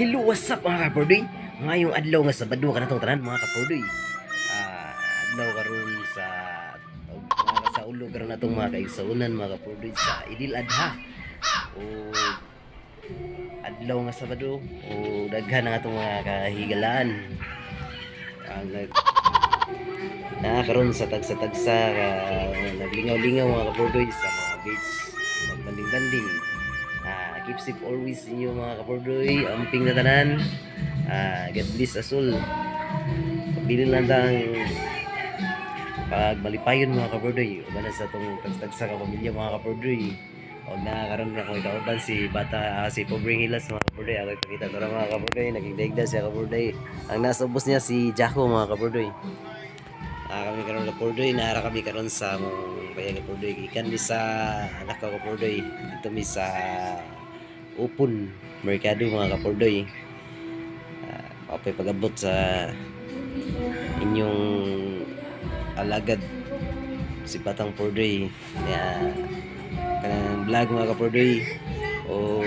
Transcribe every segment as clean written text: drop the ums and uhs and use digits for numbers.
Hello, what's up, mga kapordoy? Ngayong adlaw nga Sabado kanatong tanan, mga kapordoy. Adlaw karon sa mga sa ulo karon natong mga kaigsuonan, mga kapordoy, sa Idil Adha. O adlaw nga Sabado o daghan ang atong mga kahigalaan. Ang nag naa karon sa tagsa-tagsa ka naglingaw-lingaw, mga kapordoy, sa mga beach, magbanding-banding. Keep safe always inyo, mga kapordoy. Amping na tanan. God bless us all. Pabilin lang tang pagmalipayon, mga kapordoy. Uban na sa atong tagsa ka pamilya, mga kapordoy. Og naa karon na akong kauban si bata, si Pobreng Hilas, mga kapordoy. Ako ipakita to mga kapordoy. Naging daigda siya, kapordoy. Ang nasa ubos niya si Jaco, mga kapordoy. Kami karon, kapordoy, naara kami karon sa among bayan, kapordoy. Gikan mi sa anak ko, kapordoy. Dito mi sa Open Mercado, mga kapordoy. Okay pag-abot sa inyong alagad si Batang Pordoy ya kanang vlog, mga kapordoy. O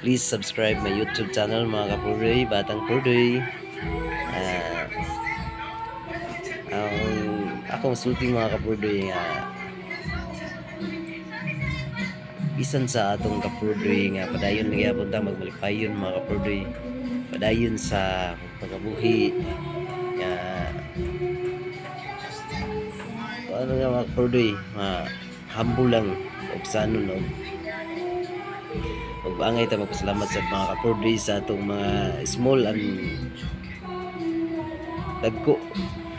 please subscribe my YouTube channel, mga kapordoy, Batang Pordoy. Ang akong sulti, mga kapordoy, nga bisan sa atong kapordoy nga padayon na gyapon ta magmalipayon, mga kapordoy, padayon sa pagkabuhi nga ano nga, mga kapordoy, ma humble lang og sanon og ug angay ta magpasalamat sa mga kapordoy sa atong mga small and dagko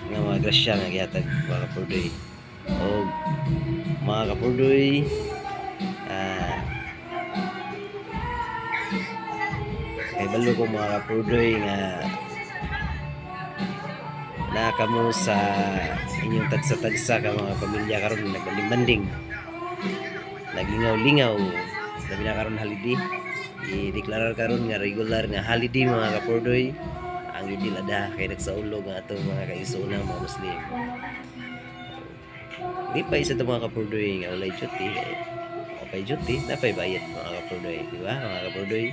nga mga grasya nga gihatag, mga kapordoy. Og mga kapordoy, kay balo ko, mga kapordoy, nga naa kamo sa inyong tagsa-tagsa ka mga pamilya karon nagbanding-banding, naglingaw-lingaw, labi na karon holiday. I-deklarar karon nga regular nga holiday, mga kapordoy, ang Idil Adha kay nagsaulog ang atong mga kaigsuonan mga Muslim. Di pa isa to, mga kapordoy, nga walay duty kay okay duty na pay bayad, mga kapordoy, di ba, mga kapordoy?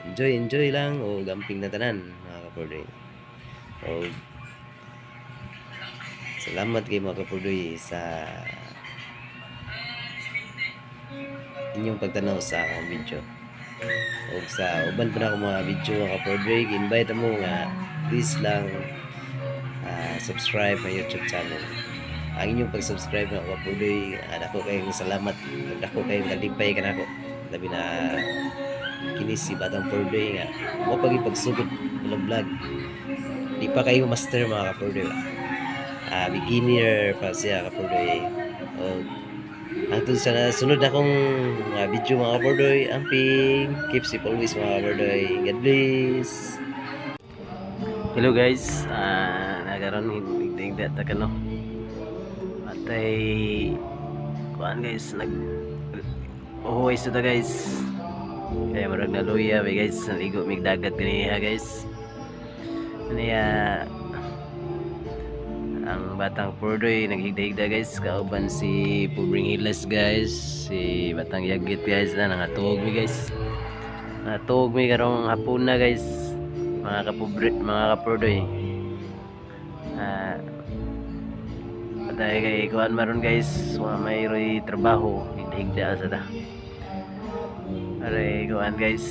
Enjoy enjoy lang o amping na tanan, mga kapordoy. O salamat kay mga kapordoy sa inyong pagtanaw sa akong video o sa uban pa na akong mga video, mga kapordoy. Invite mo nga please lang subscribe my YouTube channel. Ang inyong pag-subscribe, mga kapordoy, dako kayong salamat, dako kayong kalipay kanako, labi na kini si Batang Pordoy nga mo pag ipagsugod vlog vlog. Di pa kayo master, mga kapordoy, beginner pa siya, kapordoy. O hangtod sa sunod akong mga video, mga kapordoy, amping, keep safe always, mga kapordoy. God bless. Hello guys, nagaron higda ta kano atay kuan guys, nag uhuway sa ta guys kaya murag naluya mi guys. Naligo mig dagat ganiha guys. Niya ang Batang Pordoy naghigda-higda guys, kauban si Pubring Hilas guys, si Batang Yagit guys. Na nangatuog mi guys, natuog mi karong hapon na guys, mga kapobre, mga kapordoy. Patay kay kuan maron guys, wa may roy trabaho, higda-higda sa ta. Aray kuan guys,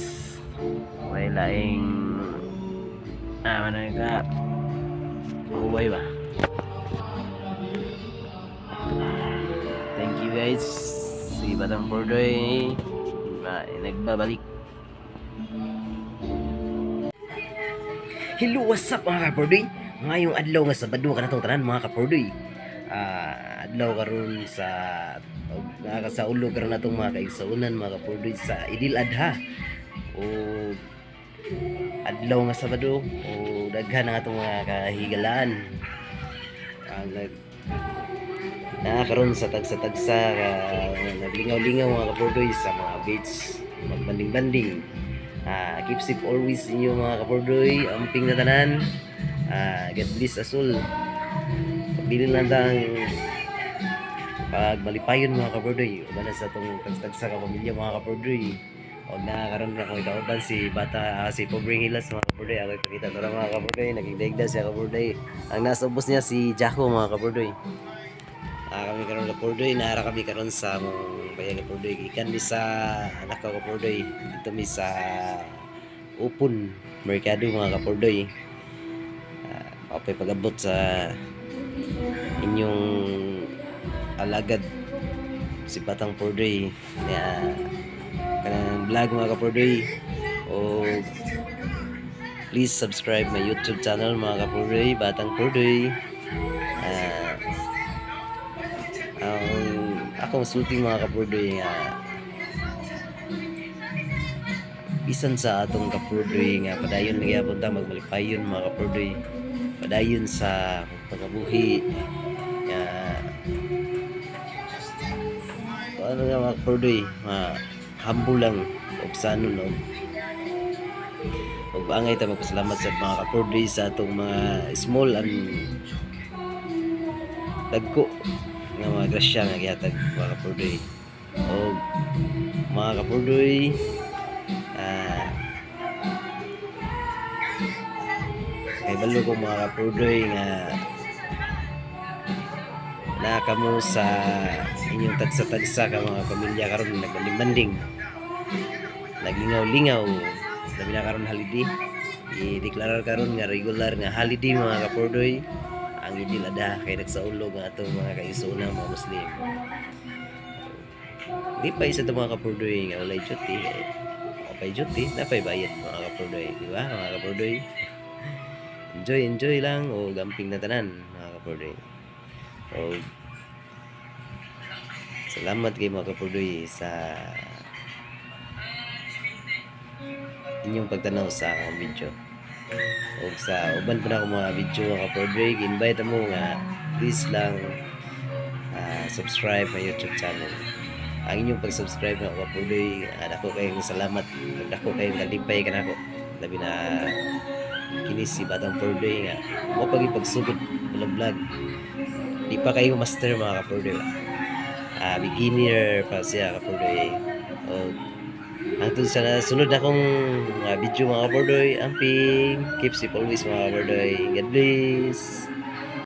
may laing manay ka huway ba. Thank you guys. Si Batang Pordoy nagbabalik. Hello, what's up, mga kapordoy? Ngayong adlaw nga Sabado kanatong tanan, mga kapordoy. Adlaw karon sa mga sa ulo karon natong mga kaigsuonan, mga kapordoy, sa Idil Adha. O adlaw nga Sabado o daghan ang atong mga kahigalaan. Ang nag naa karon sa tagsa-tagsa ka naglingaw-lingaw, mga kapordoy, sa mga beach, magbanding-banding. Keep safe always inyo, mga kapordoy. Amping na tanan. God bless us all. Pabilin lang tang pagmalipayon, mga kapordoy. Uban na sa atong tagsa ka pamilya, mga kapordoy. Og naa karon ako ikauban si bata, si Pobreng Hilas, mga kapordoy. Ako ipakita to mga kapordoy, nagigdaigda siya, kapordoy. Ang nasa ubos niya si Jaco, mga kapordoy. Kami karon, kapordoy, naara kami karon sa among bayan, kapordoy. Gikan mi sa anak ko, kapordoy. Dito mi sa Open Mercado, mga kapordoy. Okay, pag-abot sa inyong alagad si Batang Pordoy na kanang vlog, mga kapordoy, o please subscribe my YouTube channel, mga kapordoy, Batang Pordoy. Ang akong sulti, mga kapordoy, nga bisan sa atong kapordoy nga padayon lang gyapon ta magmalipayon, mga kapordoy, padayon sa pagkabuhi nga kung ano nga, mga kapordoy, mga humble lang og sanon og ug angay ta magpasalamat sa mga kapordoy sa atong mga small and dagko nga mga grasya nga gihatag, mga kapordoy. Og mga kapordoy, kay balo ko, mga kapordoy, nga naa kamo sa inyong tagsa-tagsa ka mga pamilya karon nagbanding-banding, naglingaw-lingaw, labi na karon holiday. I-deklarar karon nga regular nga holiday, mga kapordoy, ang Idil Adha kay nagsaulog ang atong mga kaigsuonan mga Muslim. Di pa isa to, mga kapordoy, nga walay duty. Okay, duty napay bayad, mga kapordoy, di ba, mga kapordoy? Enjoy enjoy lang o gamping na tanan, mga kapordoy. O salamat kay mga kapordoy sa inyong pagtanaw sa akong video o sa uban pa na akong mga video, mga kapordoy. Invite mo nga please lang subscribe my YouTube channel. Ang inyong pag-subscribe, mga kapordoy, dako kayong salamat ug dako kayong kalipay kanako, labi na kini si Batang Pordoy nga mo pag ipagsugod vlog vlog. Di pa kayo master, mga kapordoy, beginner pa siya, kapordoy. O hangtod sa sunod akong mga video, mga kapordoy, amping, keep safe always, mga kapordoy. God bless.